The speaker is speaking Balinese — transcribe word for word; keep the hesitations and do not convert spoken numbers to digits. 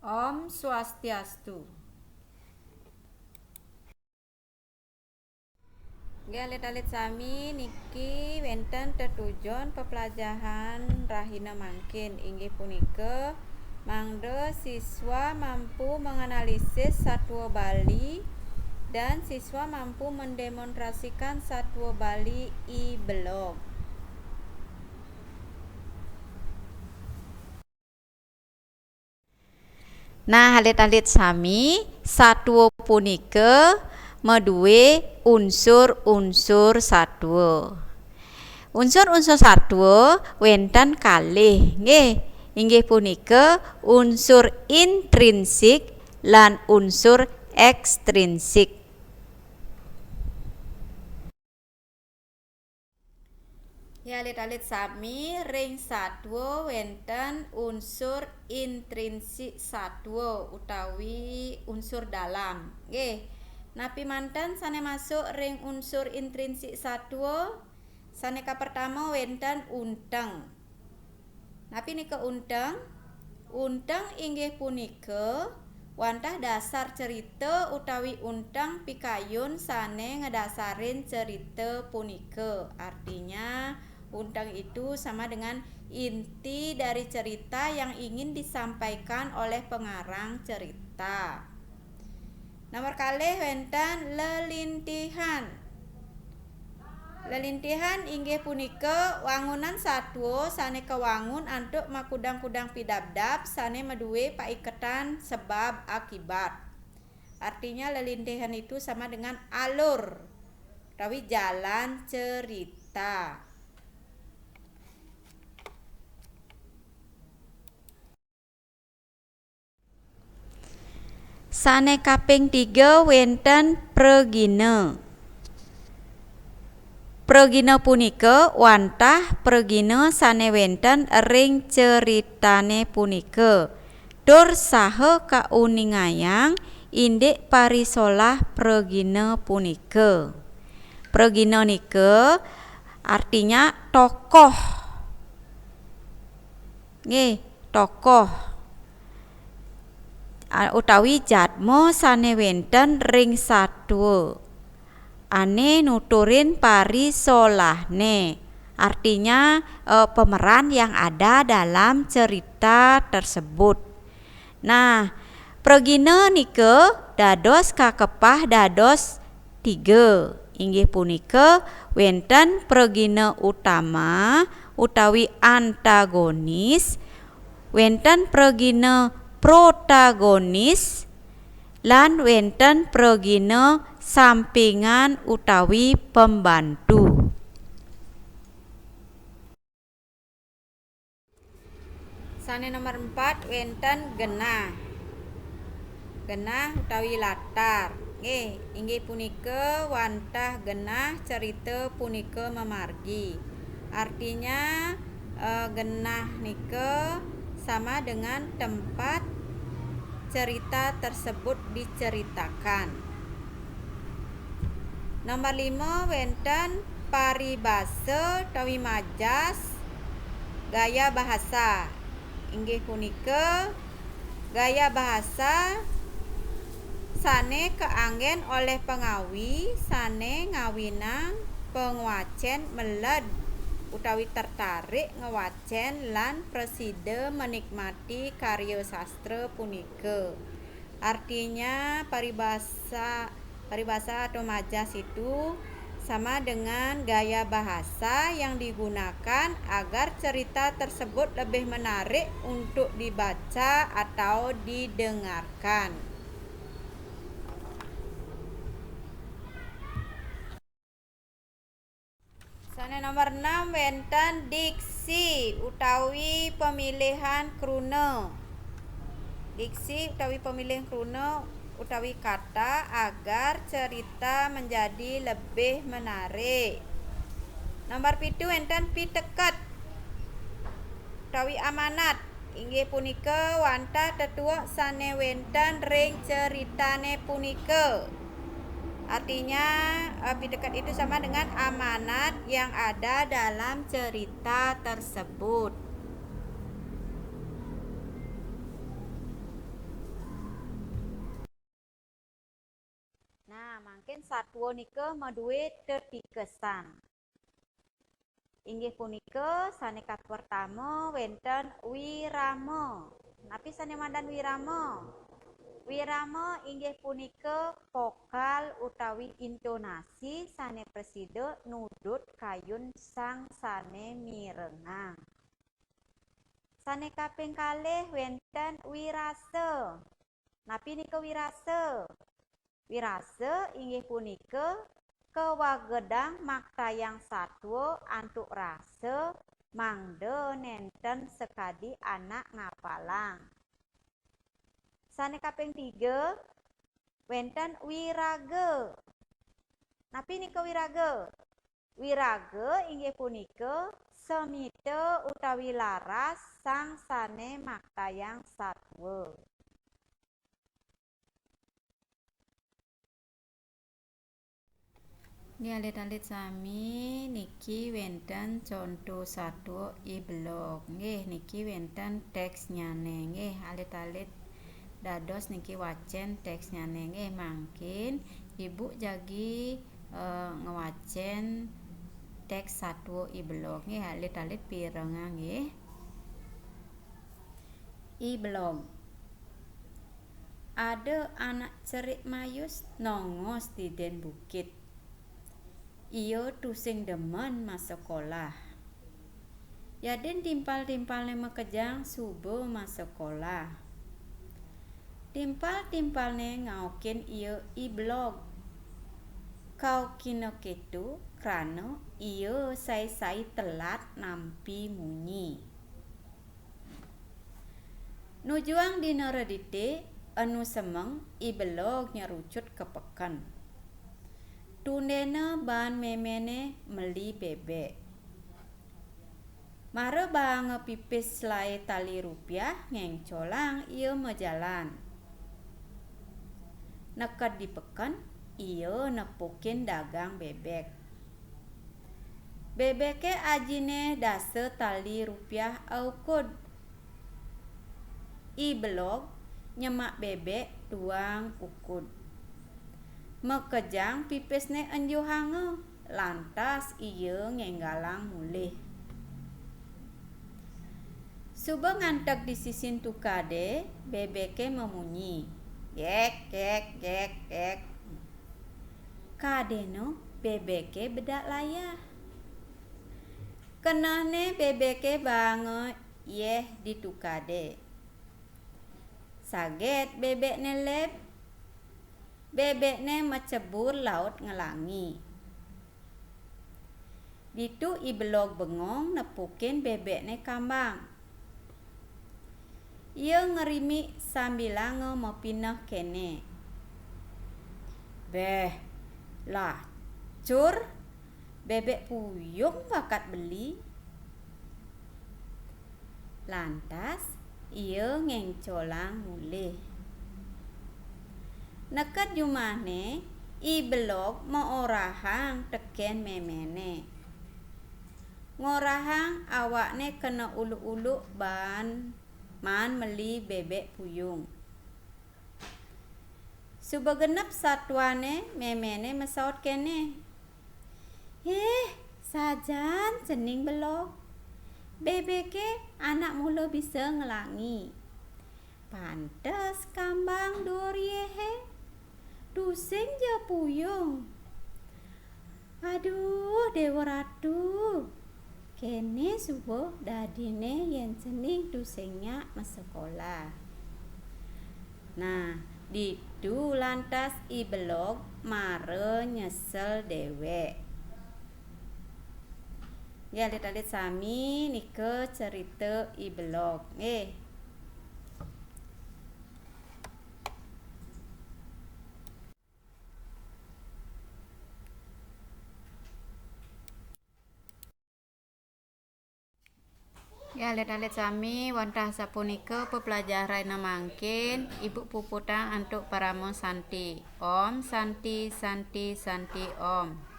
Om Swastiastu. Nggih, alit-alit sami, niki wénten tetujon pepelajahan rahina mangkin, inggih punika mangda siswa mampu menganalisis satua Bali dan siswa mampu mendemonstrasikan satua Bali i belog. Nah, alit-alit sami, satua punika madué unsur-unsur satua. Unsur-unsur satua wénten kalih, nggih, inggih punika unsur intrinsik lan unsur ékstrinsik. Ya, alit-alit sami, ring satua wénten unsur intrinsik satua utawi unsur dalam. Nggih. Napi manten sané masuk ring unsur intrinsik satua? Sané kapertama wénten unteng. Napi nika unteng? Unteng inggih punika wantah dasar cerita utawi unteng pikayun sané ngadasarin cerita punika. Artinya, unteng itu sama dengan inti dari cerita yang ingin disampaikan oleh pengarang cerita. Nomor kalih wénten lelintihan. Lelintihan inggih punika wangunan satua sané kawangun antuk makudang-kudang pidabdab sané madué paiketan sebab akibat. Artinya, lelintihan itu sama dengan alur utawi jalan cerita. Sané kaping tiga wénten pragina. Pragina punika wantah pragina sané wénten ring ceritané punika, tur saha kauningayang indik parisolah pragina punika. Pragina nika artinya tokoh. Nggih, tokoh, a, utawi jadma sané wénten ring satua, ané nuturin parisolahné, artinya, eh, pemeran yang ada dalam cerita tersebut. Nah, pragina nika dados kakepah dados tiga, inggih punika wénten pragina utama utawi antagonis, wénten pragina protagonis, lan wénten pragina sampingan utawi pembantu. Sané nomor empat wénten genah. Genah utawi latar. Nggih, inggih punika wantah genah cerita punika mamargi. Artinya, eh, genah nika sama dengan tempat cerita tersebut diceritakan. Nomor lima wénten paribasa utawi majas gaya bahasa. Inggih punika gaya bahasa sané kaanggén oleh pangawi sané ngawinang pangwacén meled utawi tertarik ngwacén lan prasida menikmati karya sastra punika. Artinya, paribasa, paribasa atau majas itu sama dengan gaya bahasa yang digunakan agar cerita tersebut lebih menarik untuk dibaca atau didengarkan. Sané nomor enam wénten diksi utawi pemilihan kruna. Diksi utawi pemilihan kruna utawi kata agar cerita menjadi lebih menarik. Nomor pitu wénten piteket utawi amanat. Inggih punika wantah tetuek sané wénten ring ceritané punika. Artinya, eh, piteket itu sama dengan amanat yang ada dalam cerita tersebut. mangkin satua nika madué tetikesan. Inggih punika sané kapertama wénten wirama. Napi sané madan wirama? Wirama inggih punika vokal utawi intonasi sané prasida nudut kayun sang sané mirengang. Sané kaping kalih wénten wirasa. Napi nika wirasa? Wirasa inggih punika kawagedang maktayang satua antuk rasa mangda nénten sakadi anak ngapalang. Sané kaping tiga, wénten wiraga. Napi nika wiraga? Wiraga inggih punika semita utawi laras sang sané maktayang satua. Nggih, alit-alit sami, niki wénten conto satua I Belog. Nggih, niki wénten téksnyané. Nggih, alit-alit dados niki wacén téksnyané. Nggih, mangkin Ibu jagi, eh, ngwacén téks satua I Belog. Nggih, alit-alit pirengang nggih. I Belog. Ada anak cerik mayus nongos di dén bukit. Ia tusing demen masekolah. Yadin timpal-timpalné makejang suba masekolah. Timpal-timpalné ngaokin ia I Belog. Kaokina kéto krana ia sai-sai telat nampi munyi. Nujuang dina redité, enu semeng I Belog nyerucut ka peken. Tundéna baan méméné meli bébék. Mara baanga pipis laé tali rupiah ngéngcolang ia majalan. Neked di peken, ia nepukin dagang bébék. Bébéké ajiné dasa tali rupiah aukud. I Belog nyemak bébék duang ukud. Makejang pipisné enjuhanga, lantas ia ngénggalang mulih. Suba nganteg di sisin tukadé, bébéké mamunyi, "Gék, gék, gék, gék." Kadéna bébéké bedak layah. Kenehné bébéké baanga yéh di tukadé. Saget bébékné leb, bébékné macebur laut nglangi. Ditu I Belog bengong nepukin bébékné kambang. Ia ngrimik sambilanga mapineh kéné, "Béh, lacur, bébék puyung bakat beli." Lantas, ia ngéngcolang mulih. Neked jumahné, I Belog maorahang tekén méméné. Ngorahang awakné kena uluk-uluk baan maan meli bébék puyung. Suba genep satuané, méméné masaut kéné, "Héh, sajan cening Belog. Bébéké anak mula bisa nglangi. Pantes kambang duur yéhé. Tusing ja puyung. Aduh, Déwa Ratu, kéné suba dadiné yén cening tusing nyak masekolah." Nah, ditu lantas I Belog mara nyesel déwék. Nggih, alit-alit sami, nika cerita I Belog. Nggih. Ya, alit-alit sami, wantah sapunika peplajahan rahina mangkin, Ibu puputang antuk parama santi. Om Santi, Santi, Santi, Om.